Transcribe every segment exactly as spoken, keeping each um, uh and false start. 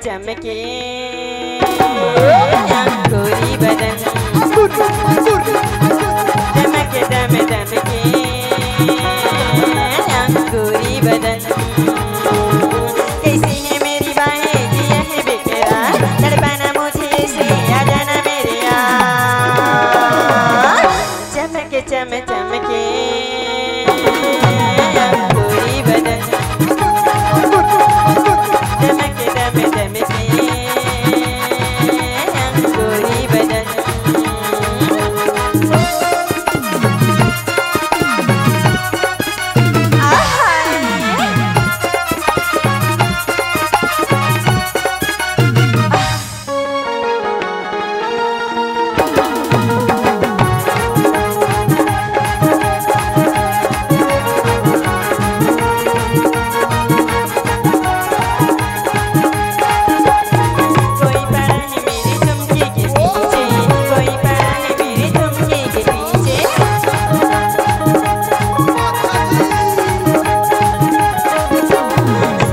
चमके अंगूरी बदन, चमक दम दम के अंगूरी बदन। कैसी है मेरी बाहें, जिया है बेकरार, तड़पाना मुझे ऐसे, आ जाना मेरे यार। चमक चम चमके अंगूरी बदन, चमक दम दम के अंगूरी बदन। आहा। कोई पड़ा है मेरे झुमके के पीछे, कोई पड़ा है मेरे झुमके के पीछे।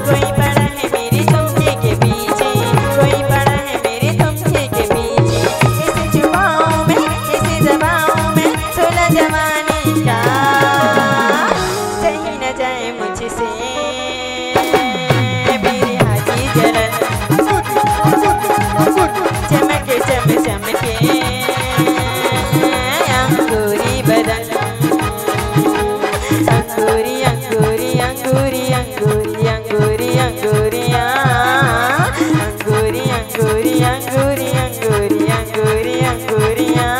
कोई पड़ा है मेरे झुमके के पीछे, कोई पड़ा है मेरे झुमके के पीछे। इसे छुपाऊं मैं, इसे दबाऊं मैं, सोलह जवानी का सही न जाए मुझसे मेरी हाथी जलन। चमके चम चमके अंगूरी बदन, अंगूरी अंगूरी अंगूरी अंगूरी अंगूरी अंगूरियां, अंगूरी अंगूरी अंगूरी अंगूरी अंगूरी अंगूरियां।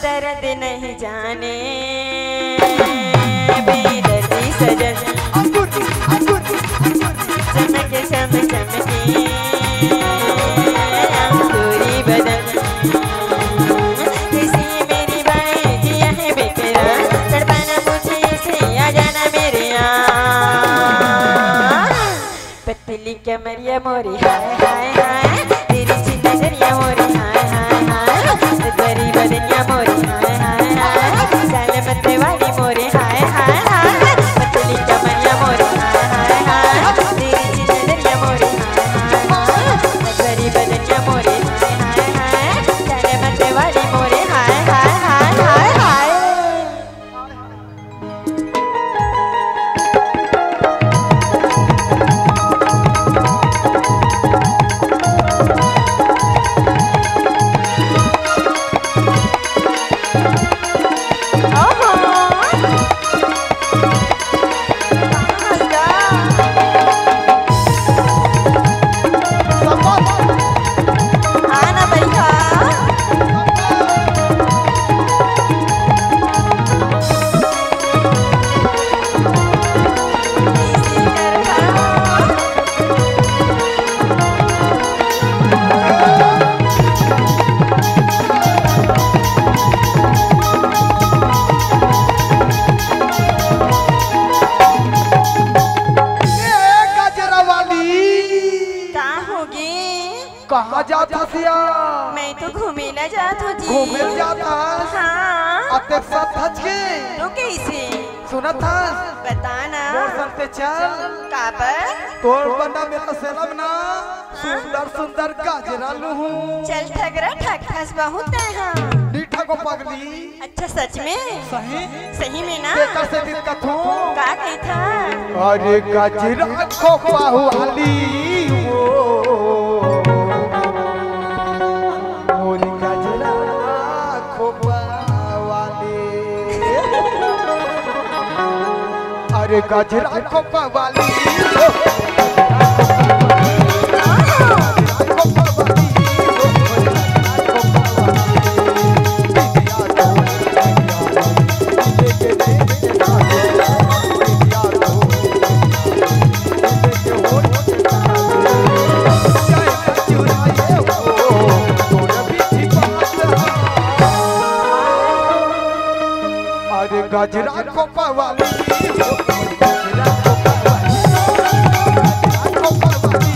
दर्द नहीं जाने बेदर्दी सजन, चमक चम चमके अंगूरी बदन। कैसी मेरी बाहें, जिया है बेकरार, तड़पाना मुझे ऐसे, आ जाना मेरे यार। पतली कमरिया मोरी हाय हाय हाय, तिरछी नजरिया मोरी हाय हाय हाय, गरीब बदनिया मोरी हाय हाय हाय, जाल मत वाली मोरी हाय हाय हाय, पतली कमरिया मोरी हाय हाय हाय, तिरछी नजरिया मोरी हाय हाय हाय, गरीब बदनिया मोरी हाय हाय हाय, जाल मत वाली मोरी हाय हाय हाय हाय हाय। ए, गजरा वाली। का होगे? कहाँ जात हस या? मैं तो घूमे ला जात हूँ जी। घूमे ला जात हस? हाँ। अतेक सज धज के? तो कैसे? सुनत हस? बता ना। मोर संग ते चल। काबर? तोर बंदा मेला सेलम ना। हाँ? सुंदर सुंदर गजरा लूहूँ। चल ठगरा, ठग हस बहुत है हाँ। नी ठगो पगली। अच्छा, सच में? सही। सही में ना? तेकर से दिक्कत हो। का कहिथा? अरे गजरा खोपा वाली वो, मोरी गजरा खोपा वाली। अरे गजरा खोपा वाली वो, गजरा खोपा वाली वो, गजरा खोपा वाली। गजरा खोपा वाली, गजरा खोपा वाली, गजरा खोपा वाली।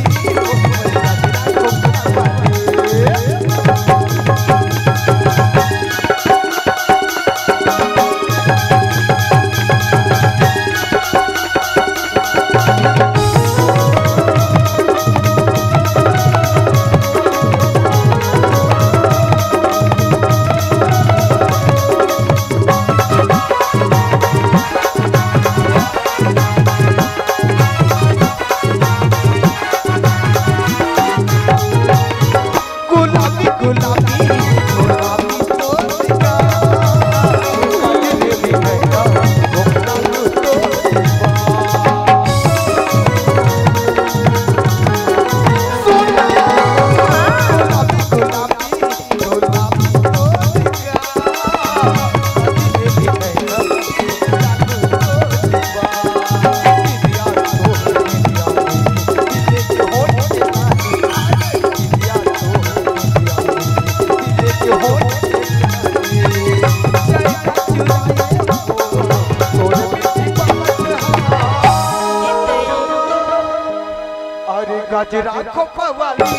गुलाबी गुलाबी, गुलाबी तोर का, गुलाबी रे बिगड़ता, गुलाबी तोर का। सुन, गुलाबी गुलाबी, गुलाबी तोर का, गुलाबी रे बिगड़ता। अरे गजरा खोपा वाली,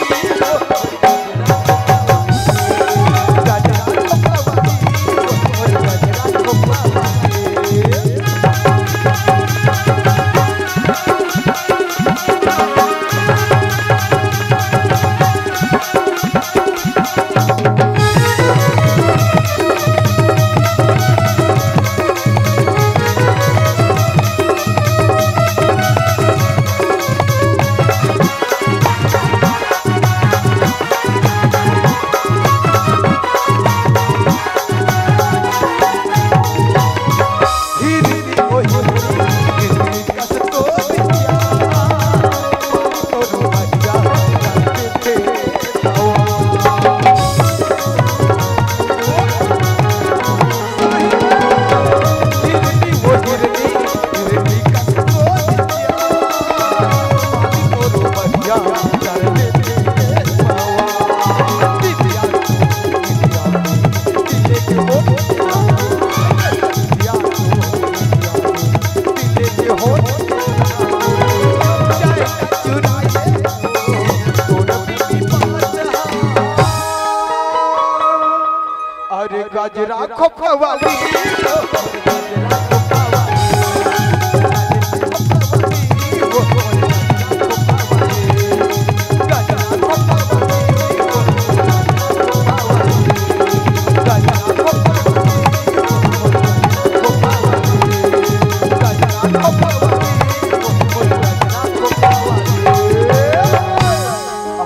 अरे गजरा खोपा वाली,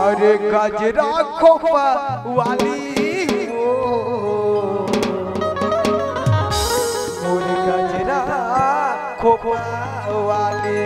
अरे गजरा खोपा वाली ओ, मोर गजरा खोपा वाली।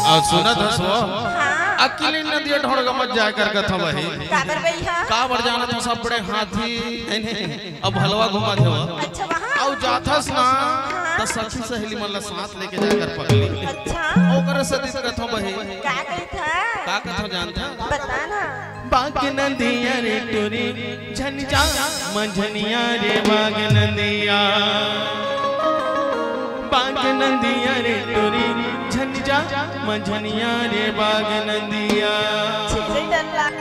अउ सुनत हस वो? हाँ। अकेले नदिया ढोड़गा मत जाय कर कथों बहिनी। काबर बइहा? काबर जानत हस, सब बड़े हाथी हे ने, अब हलवा घुमा देवा। अच्छा, वहाँ? अउ जाथस ना, हाँ। त सखी सहेली मन ला साथ लेके जाय कर पगली। अच्छा। ओकर सेती कथों बहिनी। का कहिथा? का कथों जानथा? बता ना। बाग नदिया रे टुरी झन जा मझनिया रे बाग नदिया। बाग नदिया रे टुरी झन जा मझनिया रे बाग नदिया। छिछे डर लाग।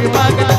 पागल